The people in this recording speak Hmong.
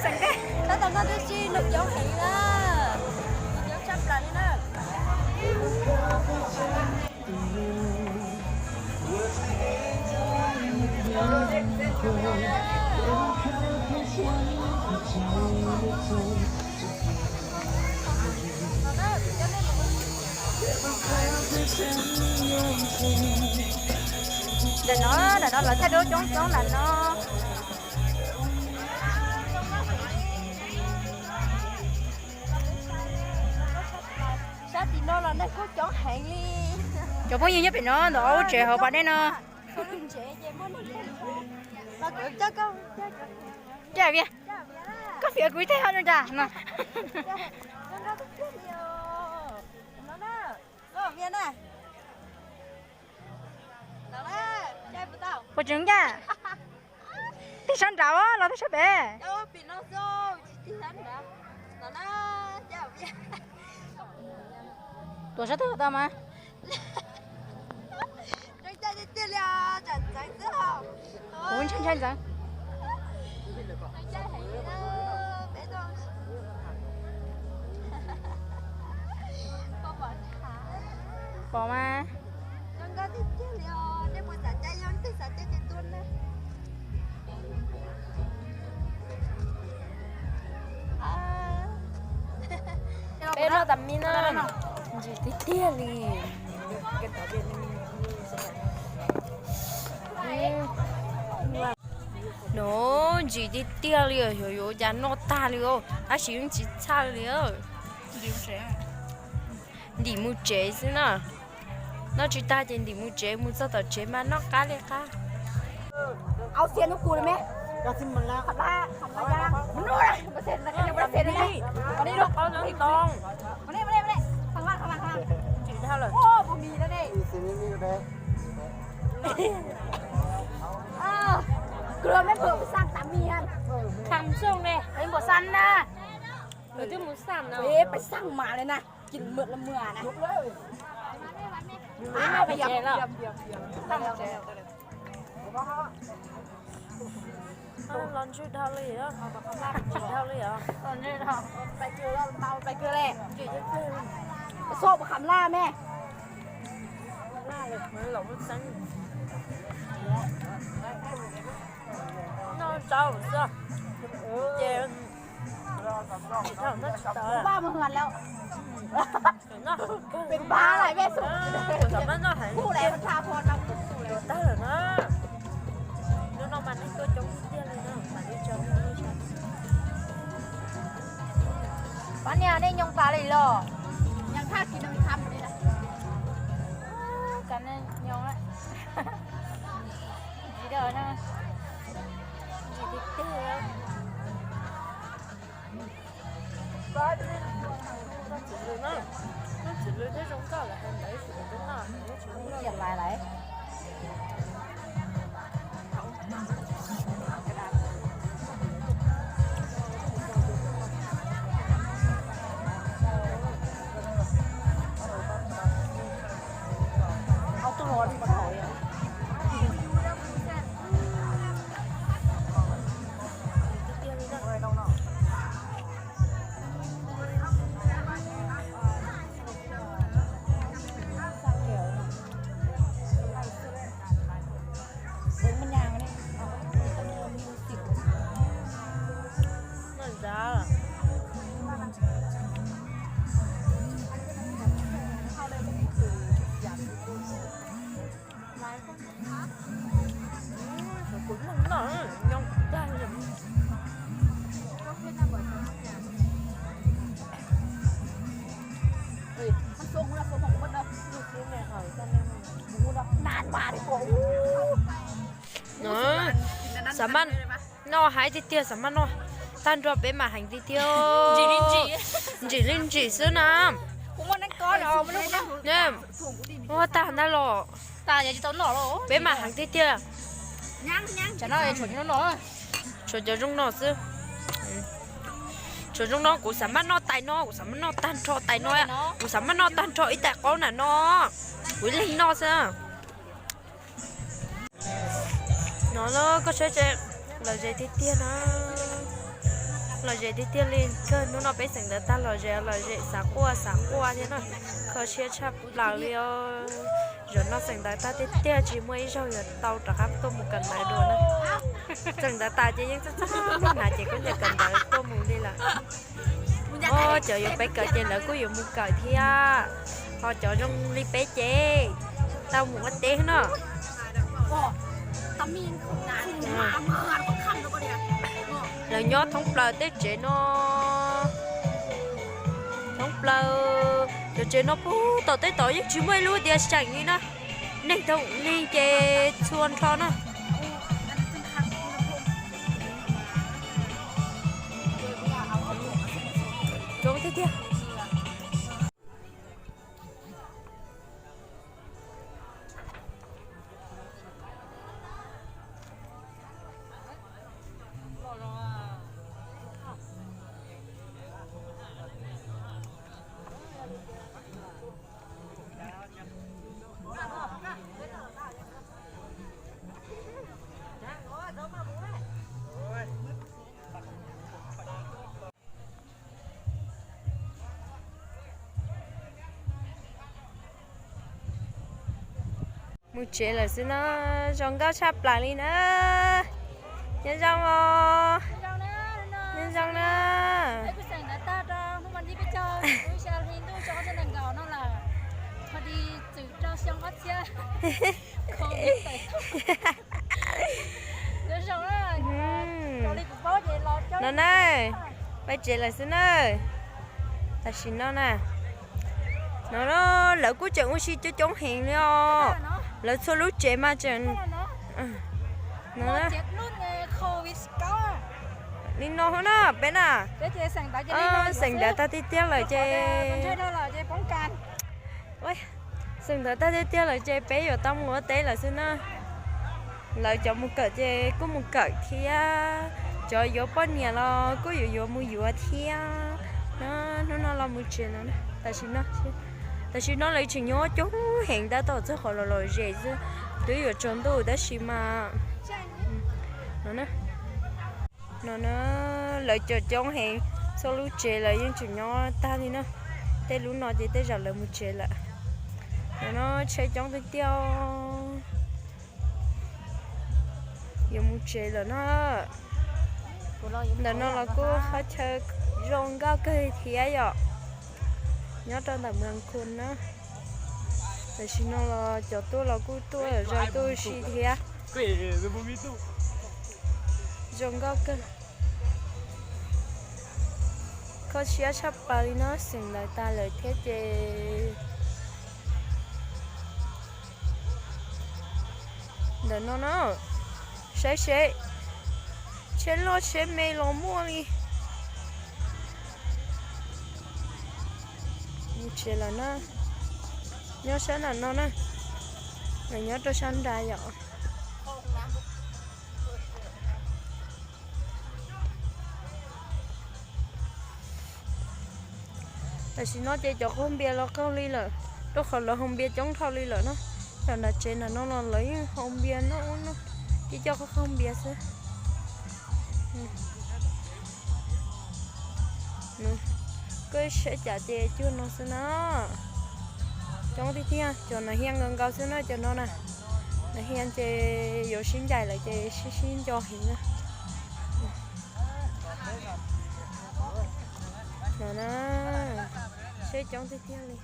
Xeem Kej, tab tom noj twb tsis noj coob heev na, coob tshaj plaws li na. Ntawm no, ntawm no lawv thaij duab coob coob ntawm no. Sab tim no los neeg kuj coob heev li. Cov phooj ywg nyob pem no ntawm ob lub tsev hauv pas dej no. Coj Vias, koj fiam kuv ib teg no cas no. Puas tseem ncaj? Tig sab nrad los tig sab pem? Tuam sab twg tau mas? Kuv ntshai ntshai ntxeev. Pom mas. Peb noj tas mi no, ntsim tiag tiag li. No ntsim tiag tiag li, xyov yuav ua cas noj tag li, tab sis yeej tsis txhaj li. Ntim mus tsev xwb na. Noj tsis tag ces ntim mus tsev, mus txog tom tsev mas noj qab li qab. Peb xaj mas li na. Los ntswg dhau li, ntswg dhau li os. Xoj puas kham laj me? Noj tsau xwb ces tsis dhau, noj tsis tau. Peb pab lawm, kuv xav mas noj heev tiag, tag lawm na. Hnub no mas neeg tuaj coob tiag li na, mam li tso. Pab niag nej nyoog tas li los? Nyoog thaj kis no tham li na. Kam nej nyoog, ntsim dawm na, ntsim tiag tiag. Xav mas noj heev tiag tiag, xav mas noj tag nrho, peb mas heev tiag tiag. Ntsim li ntsim xwb na. Ua tag ntag los. Peb mas heev tiag tiag. Tshuav cov zoo no xwb. Tshuav zoo no, kuv xav mas noj tais no, kuv xav mas noj tag nrho tais no, kuv xav mas noj tag nrho ib tais qaub na no. Kuv ib leeg noj xwb. No na, koj saib, lom zem tiag tiag na. Lom zem tiag tiag li, kawg hnub no peb xeem ntawv tag lom zem, lom zem xav quaj xav quaj thiab no, kho siab tshaj plaws li os. Zaum no xeem ntawv tag tiag tiag tsis muaj ib zaug yuav tau rov qab tuaj mus kawm ntawv dua na. Xeem ntawv tas ces yeej txaj txaj muag hnav ces kuj ncaws kawm ntawv tuaj mus li lawm. Os, cov yuav peb kawm ces lawv kuj yuav mus kawm thiab. Ho cov zoo li peb ces tau mus ua teb no. Lawv nyob thoob plaws tej tsev no, thoob plaws cov tsev no puag tom tej tod yeej tsis muaj ib lub tias seem li na. Neeg thoom neeg ces txhua nrho na. Coob tiag tiag. Mus tsev lawm xwb na, zoo nkauj tshaj plaws li na. Nyob zoo os. Nyob zoo na. No na, peb tsev lawm xwb na. Tam sim no na, no lawv kuj tseem ua si coob coob heev li os. Lawv txhua lub tsev mas tseem no li no na peb na. Xeem ntawv tag tiag tiag lawm ces, xeem ntawv tag tiag tiag lawm ces peb yuav tau mus ua teb lawm xwb na. Lawv cov mus kawm ces kuj mus kawm thiab, cov yuav poj niam los kuj yuav yuav mus yuav thiab. Hnub no los mus tsev no, tam sim no, tam sim no lawv tseem nyob coob heev tab tom txog qhov los lom zem xwb, twb yuav tsaus ntuj tab sis mas no na, lawv coob coob heev, txhua lub tsev lawv yeej tseem nyob tag li na. Tej lub no ces tej zaum lawv mus tsev lawm. Ntawm no tsheb coob tiag tiag. Yuav mus tsev lawm na. Ntawm no los kuj qhov chaw zoo nkauj kawg thiab yom. Nyob rau ntawm Mường Khul na. Tam sim no los cov tuaj los kuj tuaj zoo tuaj si thiab. Zoo nkauj kawg. Kho siab tshaj plaws li no, xeem ntawv tas lawm thiab ces ntawm no na, saib seb tsheb loj tsheb me los muaj li. Mus tsev lawm na, nyob sab nram no na, nyob rau sab nrad yom. Tam sim no ces cov qaug npias los qaug li lawm, rau qhov lawv haus npias coob dhau li lawm na. Cov nram tsev nram no los lawv yeej haus npias no, ces coj qaug qaug npias xwb. Koj saib cas ces cuag no xwb na. Coob tiag tiag, cov nas hias nkaus nkaus xwb na cov no na. Nas hias ces yuav sib ncaim lawm ces sib sib nco heev na. No na, seb coob tiag tiag li.